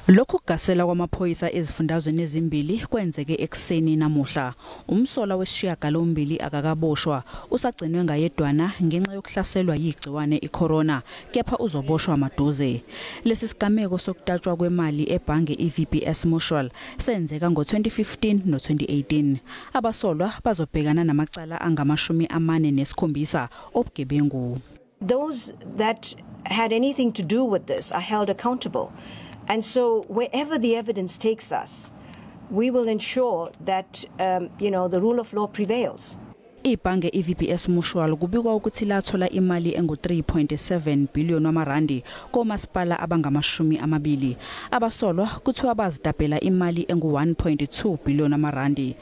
Lokhu kugasela kwamaphoyisa ezifundazweni ezimbili kwenzeke ekuseni namuhla. Umsolwa wesishiyagalombili akakaboshwa, usagcinwe ngayedwana ngenxa yokuhlaselwa yigciwane iCorona, kepha uzoboshwa maduze. Lesi sigameko sokutatshwa kwemali ebhange iVBS Mutual senzeka ngo-2015 no-2018. Abasolwa bazobhekana namacala angama-47 obugebengu. Those that had anything to do with this are held accountable. And so wherever the evidence takes us, we will ensure that the rule of law prevails. Ibhange iVBS Mutual kubikwa ukuthi lathola imali engu-3.7 billion wamarandi komasipala abangama-20. Abasolwa kuthiwa bazitapela imali engu-1.2 billion wamarandi.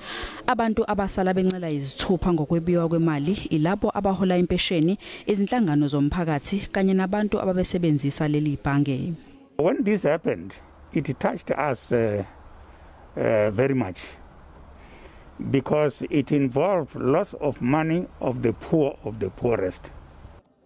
Abantu abasala bencela izithupha ngokwebiwa kwemali ilabo abahola impesheni, izinhlangano zomphakathi kanye nabantu ababesebenzisa leli bhange. When this happened, it touched us very much because it involved loss of money of the poor of the poorest.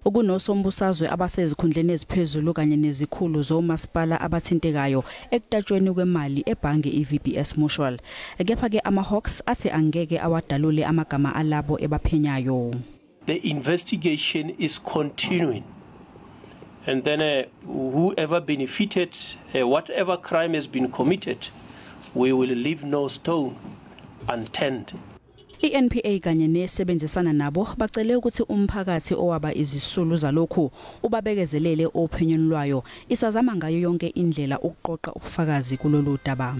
Kunosombusazwe abasezikhundleni eziphezulu kanye nezikhulu zomasipala abathintekayo ekutatshweni kwemali ebhange iVBS Mutual. Kepha ke ama-Hawks athi angeke awadalule amagama alabo ebaphenyayo. The investigation is continuing. And then whoever benefited, whatever crime has been committed, we will leave no stone unturned. I-NPA kanye nesebenzisana nabo bacele ukuthi umphakathi owaba izisulu zalokhu ubabekezelele ophenyweni lwayo, isazama ngayo yonke indlela ukuqoqa ubufakazi kulolu daba.